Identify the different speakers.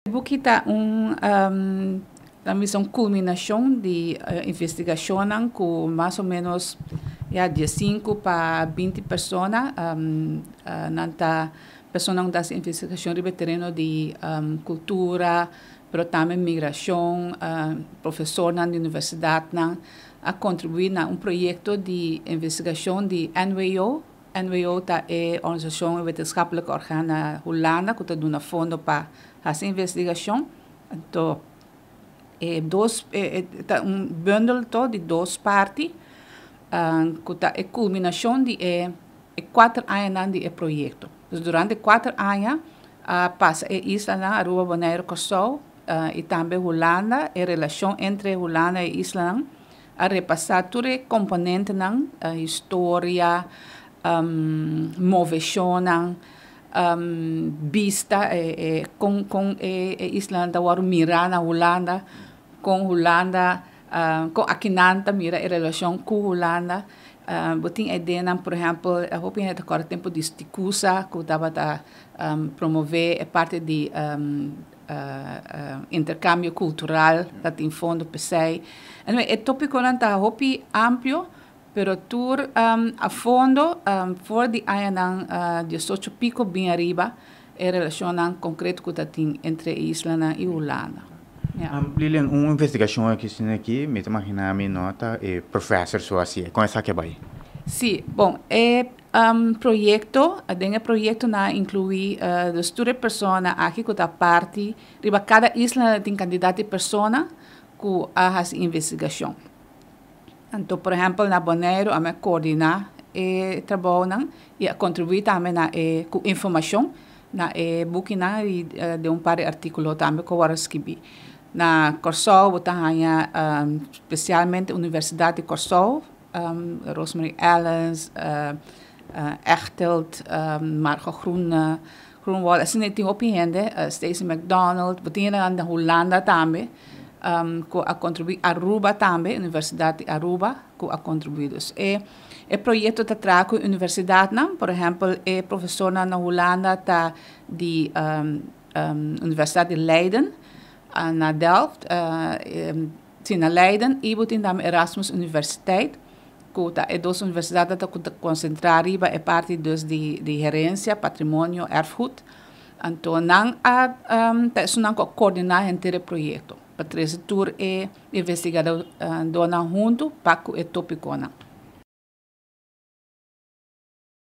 Speaker 1: Buki ta un un kulminashon di investigashon ku mas o ménos ya 15 pa 20 persona nan ta persona ku ta investigashon riba tereno di kultura, pero tambe migrashon, profesor di universidat a kontribuí na un proyekto di investigashon di NWO. NWO ta e organisashon wetenschappelijke orgaan na Hulanda ku ta duna fondo pa e investigashon. Anto, ta un bundel di dos parti, ku ta e kulminashon di e 4 aña di e proyekto. Anto, durante 4 aña, pasa e isla Aruba, Boneiru, Kòrsou i tambe Hulanda, e relashon entre Hulanda i isla, a repasá tur e komponentenan, historia, moveshon, bista, kon e isla ta mira na Hulanda, ku Hulanda, ku akinan ta mira e relashon ku Hulanda. Bo tin idea, por ehèmpel, hopi hende ta tempu di Sticusa, ku tabata promové e parti di interkambio kultural, dat in fondo p'esei. Anyway, e tópiko ta hopi amplio, pero tur a fondo, for di aña 18 piko bin ariba, e relashon konkreto ku tin entre isla i Hulanda.
Speaker 2: Yeah. Lilian, un investigashon aki, aki, mi ta imaginá mi no ta e profesor so asina, kon esaki a bai?
Speaker 1: Si, bon, e proyekto, e proyekto a inkluí dus tur persona aki ku ta parti, riba kada isla tin kantidat di persona ku a hasi investigashon. Anto, por ehèmpel, na Boneiru, ami a koordiná e trabou i a kontribuí tambe na e ku informashon na e bukinan i di un par di artíkulo tambe ku a skirbi. Na Kòrsou, ta spesialmente Universidat di Kòrsou, Rosemary Allens, Echteld, Margot Groenewald, asina tin hopi hende, Stacey McDonald, tin na Hulanda tambe, ku a kontribuí, Aruba tambe, Universidat di Aruba, ku a kontribuí. Dus e proyekto ta traha ku universidat, por ehèmpel, e profesor na Hulanda ta di Universidat di Leiden, na Delft, na Leiden, i tin tambe Erasmus Universiteit, ku ta e dos universidat ta konsentrá riba e parti dus di herensia, patrimonio, erfgoed. Anto, nan a ta nan a koordiná henter e proyekto. Pa trese tur e investigadónan huntu pa e tópikonan.